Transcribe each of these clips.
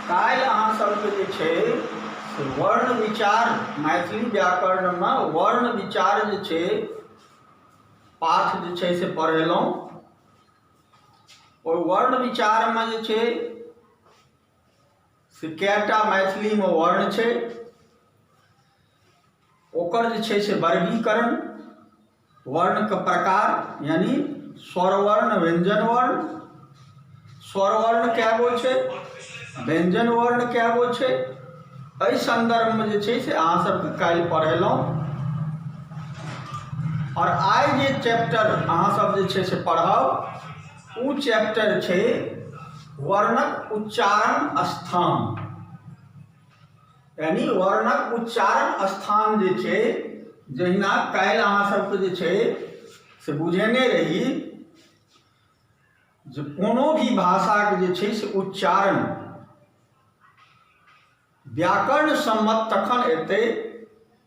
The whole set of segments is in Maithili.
काल्हि अहाँ सबके जे छै से वर्ण विचार, मैथिली व्याकरणमे वर्ण विचार जे छै पाठ जे छै से पढ़ेलहुँ। ओहि वर्ण विचारमे जे छै से कएटा मैथिलीमे वर्ण छै, ओकर जे छै से वर्गीकरण, वर्णके प्रकार यानि स्वरवर्ण, व्यञ्जन वर्ण, स्वरवर्ण कए गो छै, व्यञ्जन वर्ण कए गो छै, एहि सन्दर्भमे जे छै से अहाँ सबके काल्हि पढ़ेलहुँ। आओर आइ जे चैप्टर अहाँ सब जे छै से पढ़ब ओ चैप्टर छै वर्णक उच्चारण स्थान, यानि वर्णक उच्चारण स्थान जे छै। जहिना काल्हि अहाँ सबके जे छै से बुझेने रही जे कोनो भी भाषाके जे छै से उच्चारण व्याकरण सम्मत तखन एतै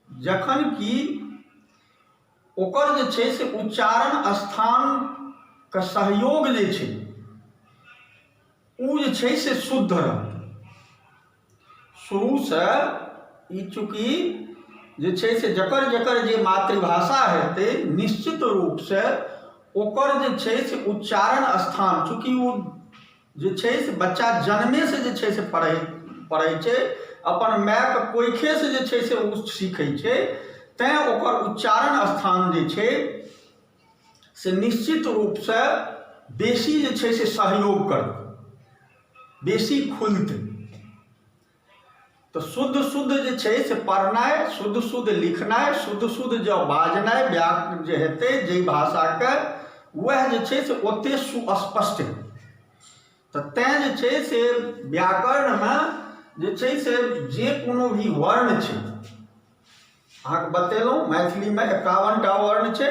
जखन कि ओकर जे छै से उच्चारण स्थानके सहयोग जे छै ओ जे छै से शुद्ध रहतै। शुरूसँ ई चूँकि जे छै से जकर जकर जे मातृभाषा हेतै निश्चित रूपसँ ओकर जे छै से उच्चारण स्थान, चूँकि ओ जे छै से बच्चा जन्मेसँ जे छै से पढ़ै पढ़ै छै, अपन मायके कोइखेसँ जे छै से ओ सीखै छै, तैँ ओकर उच्चारण स्थान जे छै से निश्चित रूपसँ बेसी जे छै से सहयोग करतै, बेसी खुलतै। तऽ शुद्ध शुद्ध जे छै से पढ़नाइ, शुद्ध शुद्ध लिखनाइ, शुद्ध शुद्ध जँ बाजनाइ व्या जे हेतै जाहि भाषाके वएह जे छै से ओतेक सुस्पष्ट हेतै। तऽ तैँ जे छै से व्याकरणमे जे छै से जे कोनो भी वर्ण छै, अहाँके बतेलहुँ मैथिलीमे 51 टा वर्ण छै,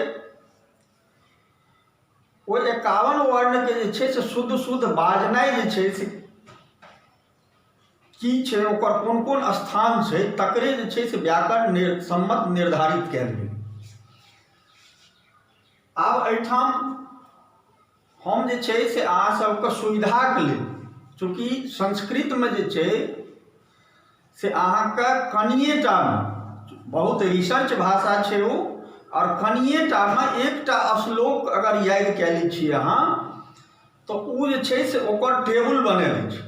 ओहि 51 वर्णके जे छै से शुद्ध शुद्ध बाजनाइ जे छै से की छै, ओकर कोन कोन स्थान छै, तकरे जे छै से व्याकरण सम्मत निर्धारित कयल गेल। आब एहिठाम हम जे छै से अहाँ सबके सुविधाके लेल, चूँकि संस्कृतमे जे छै से अहाँके कनिएटामे बहुत रिसर्च भाषा छै ओ, आओर कनिएटामे एकटा श्लोक अगर याद कए लै छियै अहाँ तऽ ओ जे छै से ओकर टेबुल बना दै छै।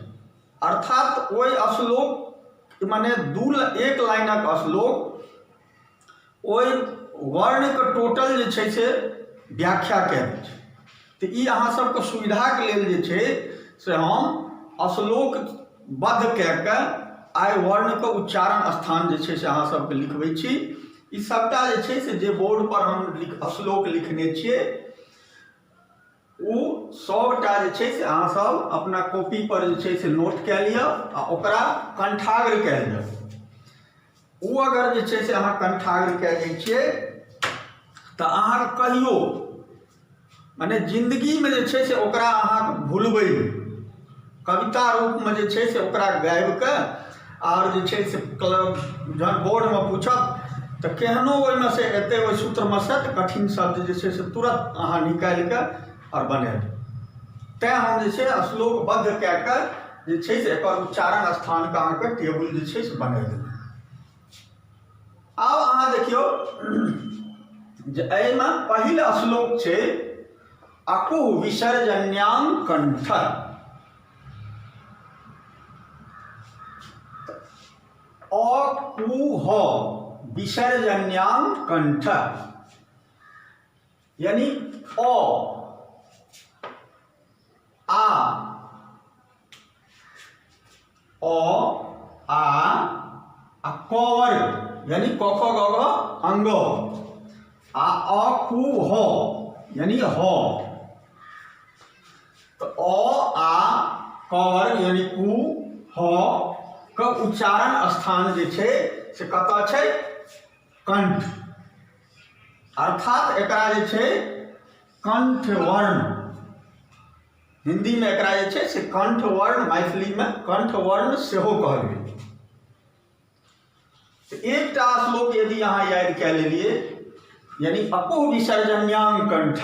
अर्थात ओहि श्लोक मने दू एक लाइनक श्लोक ओहि वर्णके टोटल जे छै से व्याख्या कए दै छै। तऽ ई अहाँ सबके सुविधाके लेल जे छै से हम श्लोकबद्ध कए कऽ आइ वर्णके उच्चारण स्थान जे छै से अहाँ सबके लिखबै छी। ई सबटा जे छै से जे बोर्डपर हम श्लोक लिखने छियै ओ सबटा जे छै से अहाँ सब अपना कॉपीपर जे छै से नोट कए लिअ आ ओकरा कण्ठाग्र कए लिअ। ओ अगर जे छै से अहाँ कण्ठाग्र कए जाइ छियै तऽ अहाँके कहियो मने जिन्दगीमे जे छै से ओकरा अहाँके भुलबै नहि। कविता रूपमे जे छै से ओकरा गाबिकऽ आओर जे छै से क्लब जहन बोर्डमे पूछत तऽ केहनो ओहिमे से एतै ओहि सूत्रमे से तऽ कठिन शब्द जे छै से तुरत अहाँ निकालिकऽ आओर बना देब। तैँ हम जे छै श्लोकबद्ध कए कऽ जे छै से एकर उच्चारण स्थानके अहाँके टेबुल जे छै से बना देब। आब अहाँ देखियौ जे एहिमे पहिल श्लोक छै अकुह विसर्जन्यां कंठ। अ कु ह विसर्जन्यां कंठ, यानी अ आ अ आ आ क वर्ग यानी क ख ग घ अंग आ अ कु ह यानी ह। तो अ आ क वर्ग यानी कु ह के उच्चारण स्थान जे छै से कतऽ छै? कंठ। अर्थात एकरा जे छै कंठ वर्ण, हिन्दीमे एकरा जे छै से कंठ वर्ण, मैथिलीमे कंठ वर्ण सेहो कहल गेल। तऽ एकटा श्लोक यदि अहाँ याद कए लेलियै यानी अपुह विसर्जन्यां कंठ,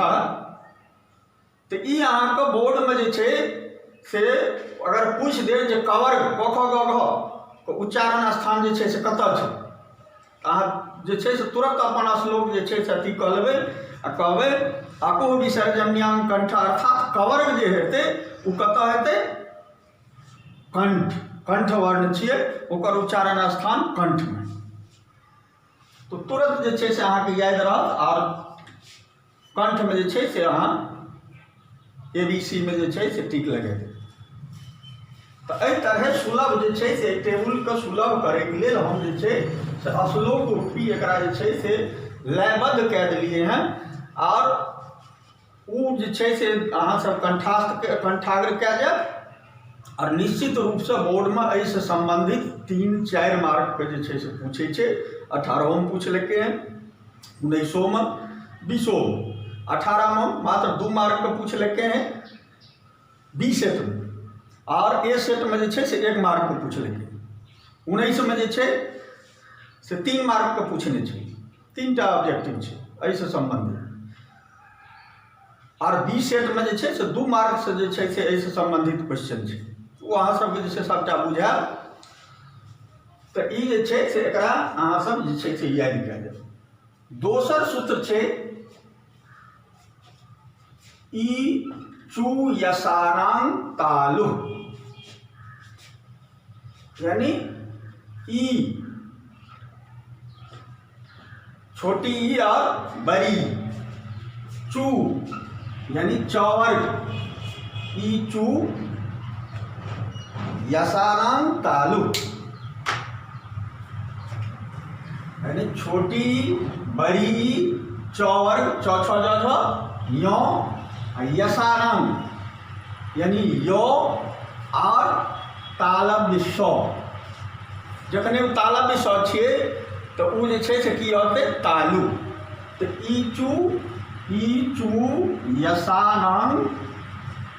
तऽ ई अहाँके बोर्डमे जे छै से अगर पूछि देत जे कवर क ख ग घ के उच्चारण स्थान जे छै से कतऽ छै, तऽ अहाँ जे छै से तुरन्त अपन श्लोक जे छै से अथी कऽ लेबै आ कहबै अकुह विसर्जन्यां कंठ, अर्थात कवर्ग जे हेतै ओ कतऽ हेतै? कंठ, कंठ वर्ण छियै, ओकर उच्चारण स्थान कंठमे। तऽ तुरन्त जे छै से अहाँके याद रहत आओर कंठमे जे छै से अहाँ ए बी सी मे जे छै से टिक लगेबै। तऽ एहि तरहे सुलभ जे छै से टेबुलके सुलभ करैके लेल हम जे छै से अश्लोक रूपी एकरा जे छै से लयबद्ध कए देलियै हँ। आओर ओ जे छै से अहाँसभ कंठास्थ कंठाग्र कए जायब आओर निश्चित रूपसँ बोर्डमे एहिसँ सम्बन्धित 3-4 मार्कके जे छै से पूछै छै। 18ओमे पुछलकै हँ, 19ओमे, 20ओमे। 18मे मात्र 2 मार्कके पुछलकै हँ बी सेटमे, आओर ए सेटमे जे छै से 1 मार्कके पुछलकै। 19मे जे छै से 3 मार्कके पूछने छै, 3टा ऑब्जेक्टिव छै एहिसँ सम्बन्धित। आओर बी सेटमे जे छै से 2 मार्कसँ जे छै से एहिसँ सम्बन्धित क्वेश्चन छै। ओ अहाँ सबके जे छै सबटा बुझायल। तऽ ई जे छै से एकरा अहाँ सब जे छै से याद कए लेब। दोसर सूत्र छै ई चू यसानां तालु, यानी ई छोटी ई और बड़ी चू यानी चौवर्ग, ई चू यसानां तालु यानी छोटी बड़ी चौवर्ग च छ ज झ यो यसानां यानी यो और तालव्य स। जखने ओ तालव्य स छियै तऽ ओ जे छै से की होतै? तालु। तऽ ई चू, ई चू यसानां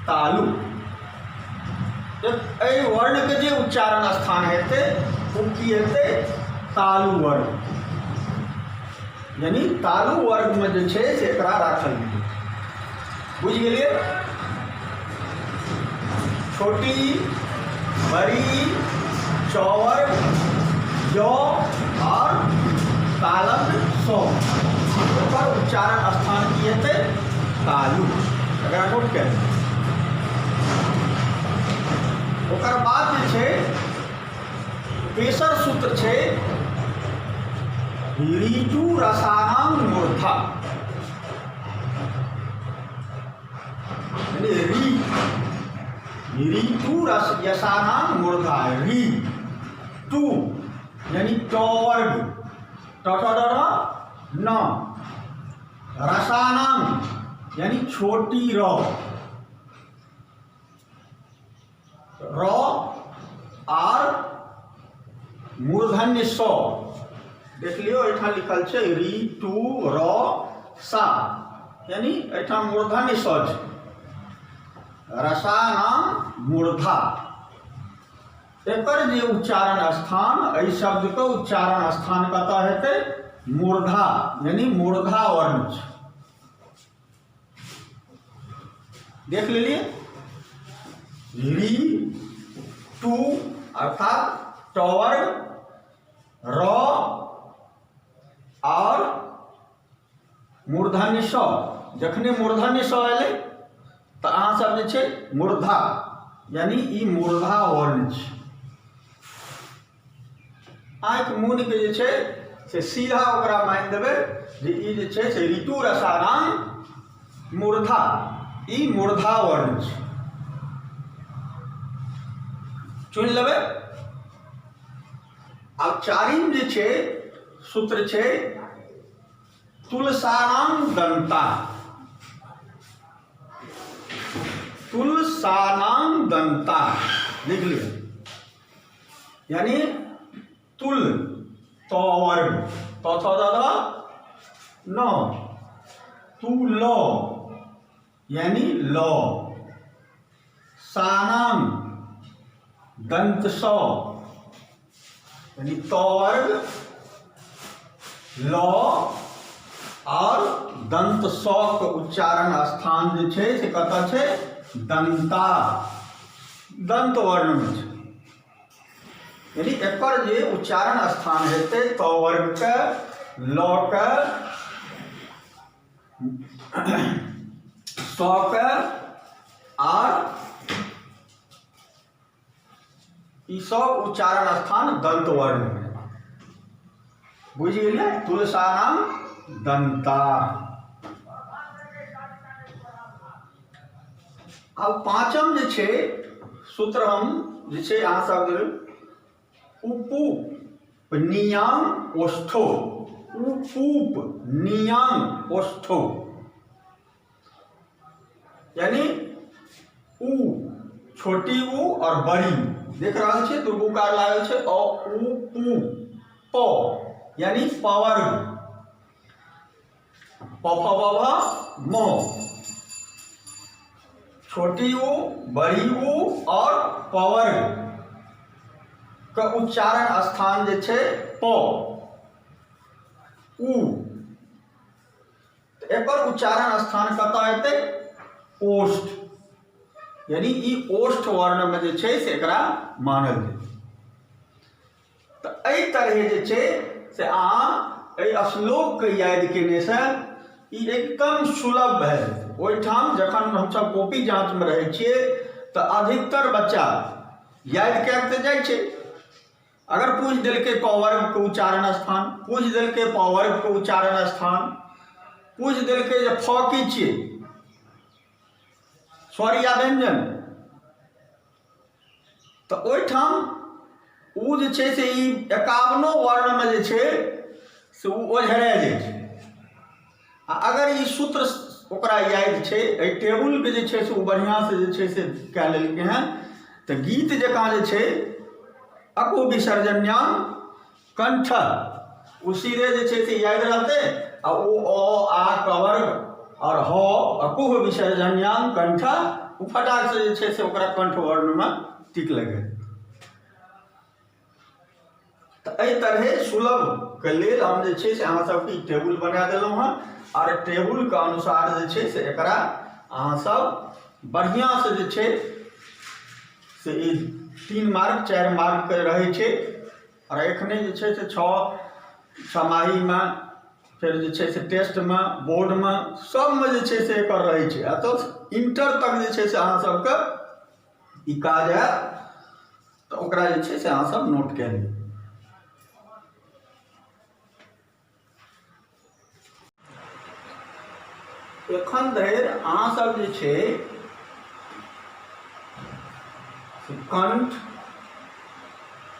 तालु, एहि वर्णके जे उच्चारण स्थान हेतै ओ की हेतै? तालु वर्ण, यानी तालु वर्गमे जे छै से एकरा राखल गेलै। बुझि गेलियै? छोटी बड़ी चौवर्ग य और तालव्य स, ओकर उच्चारण स्थान की हेतै? तालु। एकरा नोट कए लिअ। ओकर बाद जे छै तेसर सूत्र छै ऋतु रसानां मूर्धा, यानी री, ऋतु रस यसानां मूर्धा, री टू यानी टवर्ग ट ट ड ढ न, रसानां यानी छोटी र, र आर मूर्धन्य स। देख लियौ एहिठाम लिखल छै री टू र सा, यानी एहिठाम मूर्धन्य स छै, रसानाम मूर्धा। एकर जे उच्चारण स्थान, एहि शब्दके उच्चारण स्थान कतऽ हेतै? मूर्धा, यानी मूर्धा वर्ण छै। देख लेलिए री टू अर्थात टवर्ग र और मूर्धन्य स। जखने मूर्धन्य स एलै तऽ अहाँ सब जे छै मूर्धा, यानी ई मूर्धा वर्ण छै। आँखि मूनिके जे छै से सीधा ओकरा मानि देबै जे ई जे छै से ऋतु रसानाम मूर्धा, ई मूर्धा वर्ण छै, चुनि लेबै। आब चारिम जे छै सूत्र छै तुलसानाम दंता, तुलसानाम दंता लिख लिअ, यानी तुल त वर्ग त थ the ध न, तुल यानी ल, सानाम दंत स यानी त वर्ग ल और दंत स के उच्चारण स्थान जे छै से कतऽ छै? दंता। दंत वर्णमे छै। यानी एकर जे उच्चारण स्थान हेतै त वर्गके ल के स के आर ई सब उच्चारण स्थान दंत वर्ण में। बुझि गेलियै? तुलसा नाम दंता। आब पाँचम जे छै सूत्र हम जे छै अहाँ सब उपूप नियाम ओष्ठो, उपूप नियाम ओष्ठो, यानी उ छोटी उ और बड़ी उ। देख रहल छियै दुर्गुकार लागल छै अ उ पु प, यानी पवर्ग प फ ब भ म, छोटी उ बड़ी उ और पवर्ग के उच्चारण स्थान जे छै प उ। तऽ एकर उच्चारण स्थान कतऽ हेतै? ओष्ठ, यानी ई ओष्ठ वर्णमे जे छै से एकरा मानल जेतै। तऽ एहि तरहे जे छै से अहाँ एहि श्लोकके याद केनेसँ ई एकदम सुलभ भए जेतै। ओहिठाम जखन हमसभ कॉपी जाँचमे रहै छियै तऽ अधिकतर बच्चा याद कए कऽ तऽ जाइ छै। अगर पूछि देलकै क वर्गके उच्चारण स्थान, पूछि देलकै प वर्गके उच्चारण स्थान, पूछि देलकै जे फ की छियै, स्वर या व्यंजन, तऽ ओहिठाम ओ जे छै से ई 51 वर्णमे जे छै से ओ ओझरा जाइ छै। आ अगर ई सूत्र ओकरा याद छै, एहि टेबुलके जे छै से ओ बढ़िआँसँ जे छै से कए लेलकै हँ, तऽ गीत जकाँ जे छै अको विसर्जन्याम कंठ, ओ सीधे जे छै से याद रहतै। आ ओ अ आ कवर्ग आओर ह अकुह विसर्जन्याम कंठ, ओ फटाक से जे छै से ओकरा कंठ वर्णमे टिक लगै। तऽ एहि तरहे सुलभके लेल हम जे छै से अहाँ सबके ई टेबुल बना देलहुँ हँ। आओर टेबुलके अनुसार जे छै से एकरा अहाँ सब बढ़िआँसँ जे छै से ई 3 मार्क 4 मार्कके रहै छै। आओर एखने जे छै से 6 छमाहीमे फेर जे छै से टेस्टमे बोर्डमे सबमे जे छै से एकर रहै छै। आ तऽ इंटर तक जे छै से अहाँ सबके ई काज आयत, तऽ ओकरा जे छै से अहाँ सब नोट कए लियौ। एखन धरि अहाँ सब जे छै से कंठ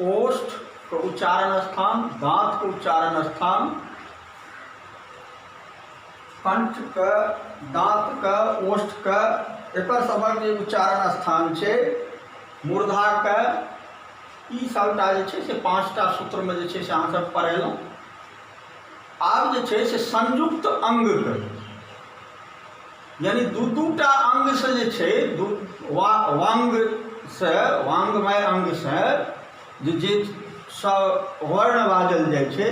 ओष्ठ के उच्चारण स्थान, दांत के उच्चारण स्थान, कंठ के, दांत के, ओष्ठ के, एकर सबक जे उच्चारण स्थान छै, मूर्धाके, ई सबटा जे छै से 5टा सूत्रमे जे छै से अहाँ सब पढ़ेलहुँ। आब जे छै से संयुक्त अंगके, यानी दू दूटा अंगसँ जे छै दू वा वांगसँ, वांगमय अंगसँ जे जे सब वर्ण बाजल जाइ छै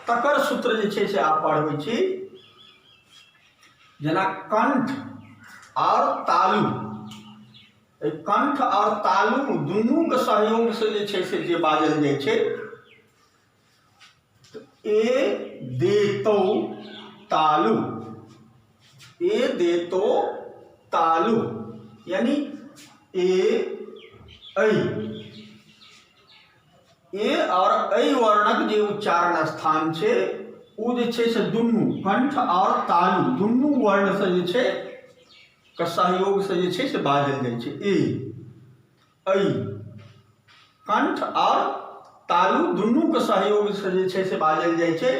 तकर सूत्र जे छै से आब पढ़बै छी। जेना कंठ आओर तालु, एहि कंठ आओर तालु दुनूके सहयोगसँ जे छै से जे बाजल जाइ छै, ए देतौ तालु, ए देतो तालु, यानी ए ऐ, ए आओर ऐ वर्णक जे उच्चारण स्थान छै ओ जे छै से दुनू कंठ आओर तालु दुनू वर्णसँ जे छै के सहयोगसँ जे छै से बाजल जाइ छै। ए ऐ कंठ आओर तालु दुनूके सहयोगसँ जे छै से बाजल जाइ छै,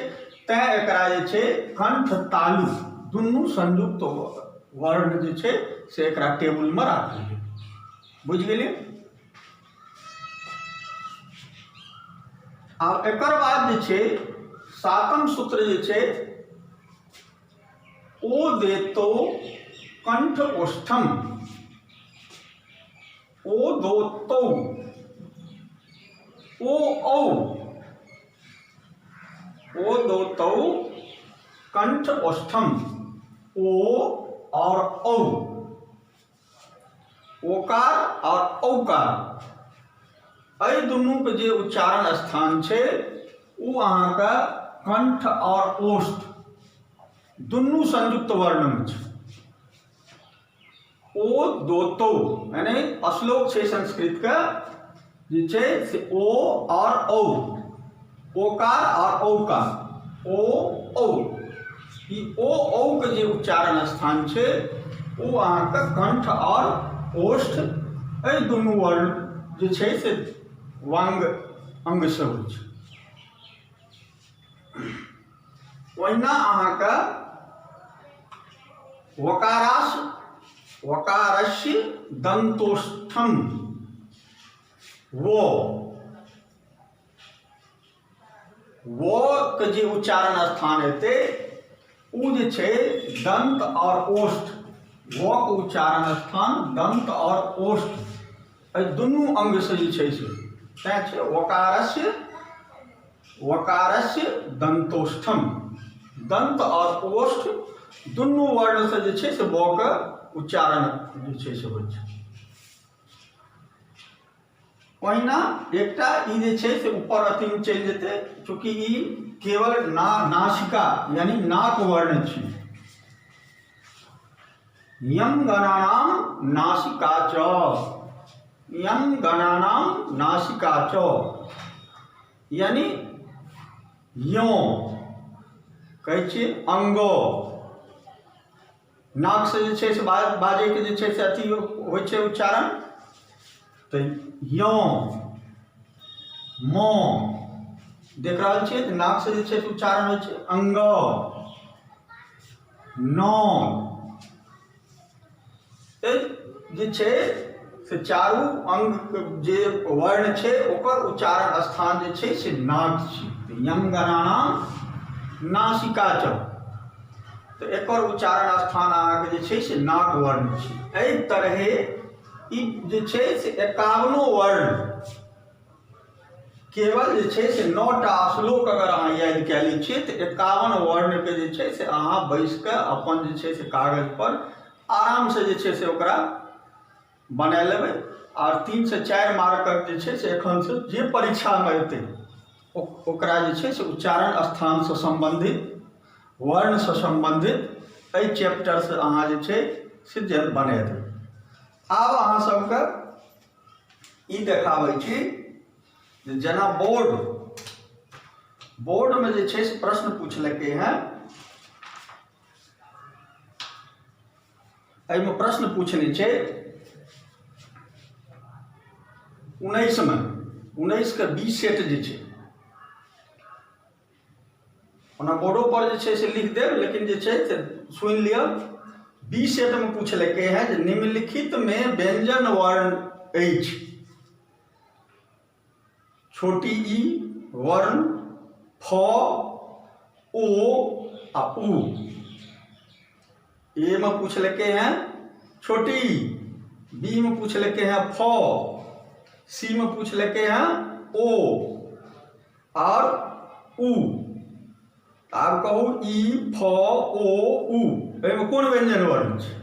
तैँ एकरा जे छै कंठ तालु दुनू संयुक्त वर्ण जे छै से एकरा टेबुलमे राखल गेल। बुझि गेलियै? आब एकर बाद जे छै 7म सूत्र जे छै ओ देतो कंठ ओष्ठम, ओ दोतौ, ओ औ, ओ दोतौ कंठ ओष्ठम, ओ और औ, ओकार आओर औकार एहि दुनूके जे उच्चारण स्थान छै ओ अहाँके कंठ आओर ओष्ठ दुनू संयुक्त वर्णमे छै। ओ दोतो यानी श्लोक छै संस्कृतके जे छै से ओ आओर औ, ओकार आओर औकार, ओ औ, ई ओ औ के जे उच्चारण स्थान छै ओ अहाँके कंठ आओर ओष्ठ एहि दुनू वर्ण जे छै से वांग अंगसँ होइ छै। ओहिना अहाँके वकारास वकारस्य दन्तोष्ठम वो वो के जे उच्चारण स्थान हेतै ओ जे छै दंत आओर ओष्ठ। वो के उच्चारण स्थान दंत आओर ओष्ठ एहि दुनू अंगसँ जे छै से तैं छै वकारस्य वकारस्य दन्तोष्ठम। दंत आओर ओष्ठ दुनू वर्णसँ जे छै से व के उच्चारण जे छै से होइ छै। ओहिना एकटा ई जे छै से ऊपर अथीमे चलि जेतै, चूँकि ई केवल नासिका यानी नाक वर्ण छी। यम गणानाम नासिका च, यम गणानाम नासिका च यानी यो कहै छियै अंगो नाकसँ जे छै से बाजैके जे छै से अथी होइ छै उच्चारण। तऽ यो म देख रहल छियै तऽ नाकसँ जे छै से उच्चारण होइ छै अंग न। जे छै से चारू अंग जे वर्ण छै ओकर उच्चारण स्थान जे छै से नाक छी। यम गणानाम नासिका च, तऽ एकर उच्चारण स्थान अहाँके जे छै से नाक वर्ण छी। एहि तरहे ई जे छै से 51 वर्ण केवल जे छै से 9टा श्लोक अगर अहाँ याद कए लै छियै तऽ 51 वर्णके जे छै से अहाँ बैस कऽ अपन जे छै से कागज पर आरामसँ जे छै से ओकरा बना लेबै। आओर 3 से 4 मार्कक जे छै से एखनसँ जे परीक्षामे एतै ओकरा जे छै से उच्चारण स्थानसँ सम्बन्धित वर्णसँ सम्बन्धित एहि चैप्टरसँ अहाँ जे छै से जे बना देबै। आब अहाँ सबके ई देखाबै छी जे जेना बोर्डमे जे छै से प्रश्न पूछलकै हेँ। एहिमे प्रश्न पूछने छै 19मे, 19 के 20 सेट जे छै, ओना बोर्डो पर जे छै से लिख देब, लेकिन जे छै से सुनि लिअ। 20 सेटमे पूछलकै हेँ जे निम्नलिखितमे व्यंजन वर्ण अछि। छोटी ई वर्ण फ ओ आ उ। ए में पूछलकै हैं छोटी ई, बी में पूछलकै हैं फ, सी में पूछलकै हैं ओ और उ। आब कहू ई फ ओ उ एहिमे कोन व्यंजन वर्ण छै?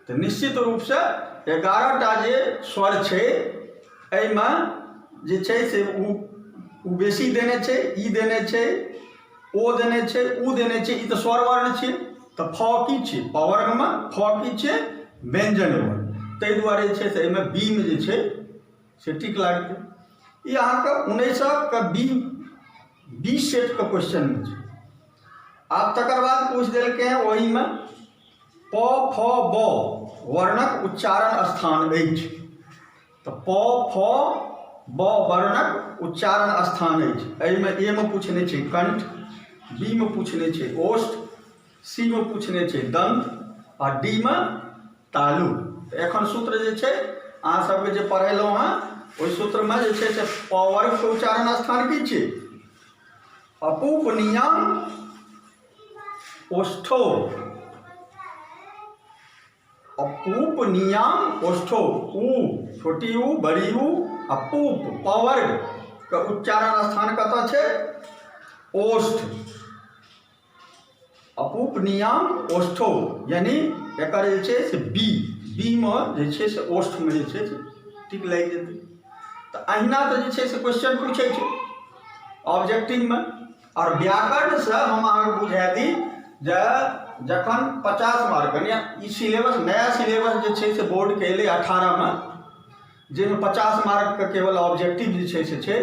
तऽ निश्चित रूपसँ 11टा जे स्वर छै एहिमे जे छै से उ उ बेसी देने छै, ई देने छै, ओ देने छै, उ देने छै। ई तऽ स्वर वर्ण छियै, तऽ फ की छियै? पवर्गमे फ की छियै? व्यंजन वर्ण। ताहि दुआरे जे छै से एहिमे बी मे जे छै से टिक लागतै। ई अहाँके 19के बी सेटके क्वेश्चनमे छै। आब तकर बाद पूछि देलकै हँ ओहीमे प फ ब वर्णक उच्चारण स्थान अछि। तऽ प फ ब वर्णक उच्चारण स्थान अछि। एहिमे ए मे पूछने छै कंठ, बी मे पूछने छै ओष्ठ, सी मे पूछने छै दंत आ डी मे तालु। तऽ एखन सूत्र जे छै अहाँ सबके जे पढ़ेलहुँ हँ ओहि सूत्रमे जे छै से प वर्गके उच्चारण स्थान की छै? अपूपनियम ओष्ठो, अपूप नियम ओष्ठो, उ छोटी उ बड़ी उ अपूप पवर्ग के उच्चारण स्थान कतऽ छै? ओष्ठ। अपूप नियम ओष्ठो, यानी एकर जे छै से बी, बी मे जे छै से ओष्ठमे जे छै से टिक लागि जेतै। तऽ अहिना तऽ जे छै से क्वेश्चन पूछै छै ऑब्जेक्टिवमे। आओर व्याकरणसँ हम अहाँके बुझा दी जे जखन 50 मार्क, यानी ई सिलेबस, नया सिलेबस जे छै से बोर्डके एलै 18मे, जाहिमे 50 मार्कके केवल ऑब्जेक्टिव जे छै से छै,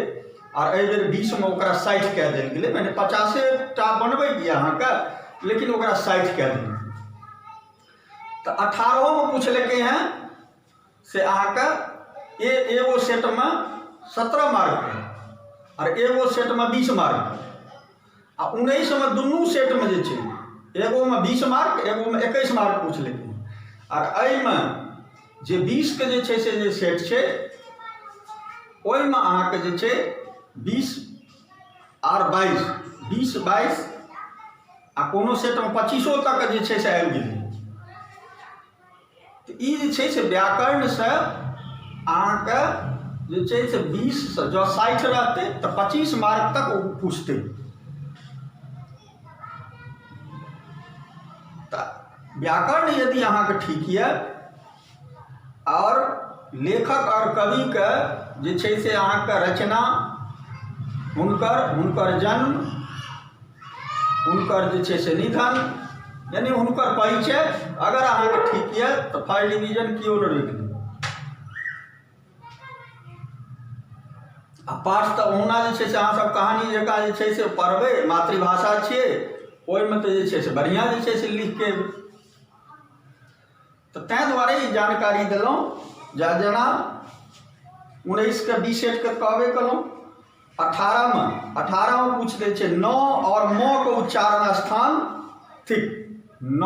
आओर एहिबेर 20मे ओकरा 60 कए देल गेलै। मने 50टा बनबैके यऽ अहाँके, लेकिन ओकरा 60 कए देल गेलै। तऽ 18मे पुछलकै हेँ से अहाँके एगो सेटमे 17 मार्क आओर एगो सेटमे 20 मार्क, आ 19मे दुनू सेटमे जे छै एगोमे 20 मार्क, एगोमे 21 मार्क पुछलकै। आर एहिमे जे 20के जे छै से जे सेट छै ओहिमे अहाँके जे छै 20 आर 22, 20 22, आ कोनो सेटमे 25 तक जे छै से आबि गेलै। तऽ ई जे छै से व्याकरणसँ अहाँके जे छै से 20सँ जँ 60 रहतै तऽ 25 मार्क तक ओ पुछतै। तऽ व्याकरण यदि अहाँके ठीक यऽ आओर लेखक आओर कविके जे छै से अहाँके रचना, हुनकर जन्म, हुनकर जे छै से निधन, यानी हुनकर परिचय अगर अहाँके ठीक यऽ तऽ फर्स्ट डिवीजन केओ नहि रोकि देत। आ पाठ तऽ ओहुना जे छै से अहाँसभ कहानी जकाँ जे छै से पढ़बै, मातृभाषा छियै, ओहिमे तऽ जे छै से बढ़िआँ जे छै से लिखके। तऽ ताहि दुआरे ई जानकारी देलहुँ जे जेना 19के 20 सेटके कहबे केलहुँ, 18मे पूछि दै छै न आओर म के उच्चारण स्थान थिक, न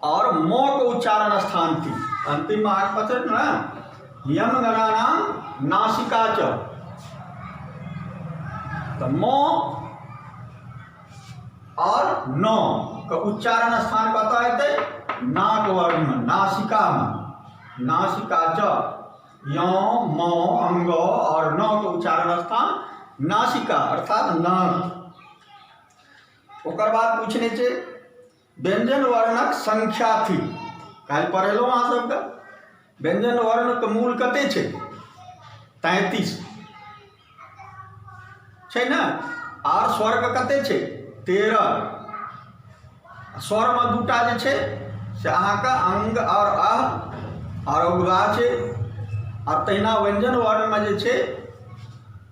आओर म के उच्चारण स्थान थिक। अंतिममे अहाँके पता ने यम गणानाम नासिका च, तऽ म आओर न के उच्चारण स्थान कतऽ हेतै? नाक वर्णमे, नासिकामे, नासिका च। य म अंग और न के उच्चारण स्थान नासिका अर्थात नाक। ओकर बाद पूछने छै व्यंजन वर्णक संख्या थी, काल्हि पढ़ेलहुँ अहाँ सबके। व्यंजन वर्णके मूल कते छै? 33 छै ने। आर स्वरके कते छै? 13। स्वरमे दूटा जे छै से अहाँके अंग आओर अह आओर उगवा छै। आ तहिना व्यंजन वर्णमे जे छै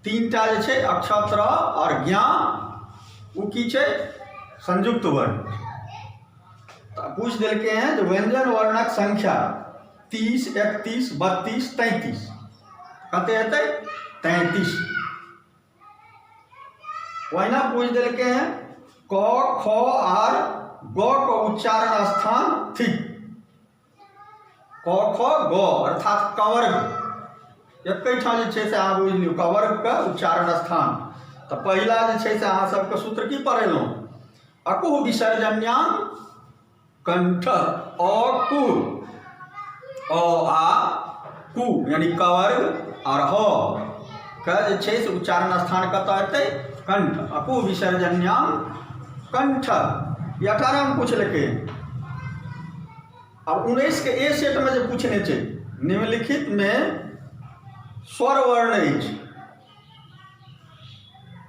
3टा जे छै अक्षत्र आओर ज्ञा, ओ की छै? संयुक्त वर्ण। तऽ पूछि देलकै हैं जे व्यंजन वर्णक संख्या 30, 31, 32, 33, कते हेतै? 33। ओहिना पूछि देलकै हैं क ख आर ग के उच्चारण स्थान थिक, क ख ग अर्थात कवर्ग, एकैठाम जे छै से अहाँ बुझि लियौ कवर्गके उच्चारण स्थान। तऽ पहिला जे छै से अहाँ सबके सूत्र की पढ़ेलहुँ? अकुह विसर्जन्याम कंठ, अ कु, अ आ कु, यानी कवर्ग और ह के जे छै से उच्चारण स्थान कतऽ हेतै? कंठ, अकु विसर्जन्याम कंठ। ई 18मे पूछलकै। आब 19के ए सेटमे जे पूछने छै निम्नलिखितमे स्वर वर्ण अछि,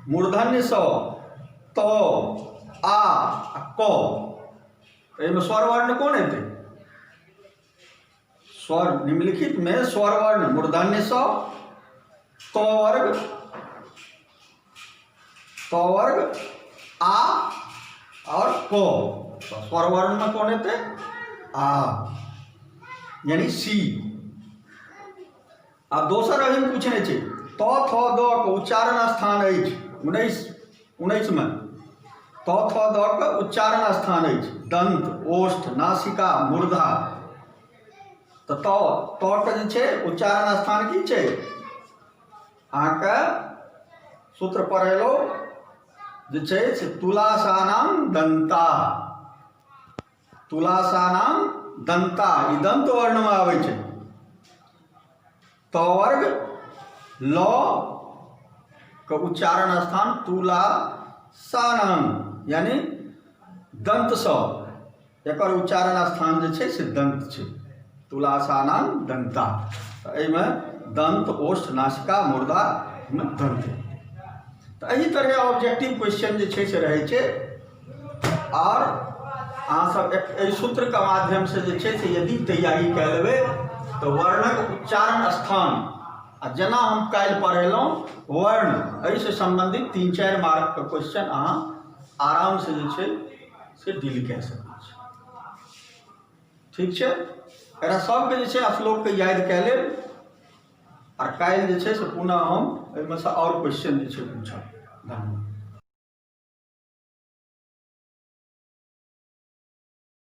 मूर्धन्य स, त, आ आ क, एहिमे स्वर वर्ण कोन हेतै? स्वर निम्नलिखित में स्वर वर्ण मूर्धन्य स, त वर्ग, त वर्ग, आ और क, स्वर वर्ण में कोन हेतै? आ, यानी सी। आ दोसर एहिमे पूछने छै त थ द के उच्चारण स्थान अछि, 19मे त थ द के उच्चारण स्थान अछि दंत, ओष्ठ, नासिका, मूर्धा। तऽ त त के जे छै उच्चारण स्थान की छै? अहाँके सूत्र पढ़ेलहुँ जे छै से तुलासानाम दंता, तुलासानाम दंता, ई दंत वर्णमे आबै छै। त वर्ग ल के उच्चारण स्थान तुला सानाम यानी दन्तसँ एकर उच्चारण स्थान जे छै से दन्त छै। तुलासानाम दन्ता, तऽ एहिमे दन्त, ओष्ठ, नासिका, मूर्धा मे दन्त। तऽ एहि तरहे ऑब्जेक्टिव क्वेश्चन जे छै से रहै छै। आओर अहाँ सब एहि सूत्रके माध्यमसँ जे छै से यदि तैयारी कए लेबै तऽ वर्णक उच्चारण स्थान आ जेना हम काल्हि पढ़ेलहुँ वर्ण, एहिसँ सम्बन्धित 3-4 मार्कके क्वेश्चन अहाँ आरामसँ जे छै से डील कए सकै छी। ठीक छै, एकरा सबके जे छै श्लोकके याद कए लेब आर काल्हि जे छै से पुनः हम एहिमे से आओर क्वेश्चन जे छै पूछब। धन्यवाद।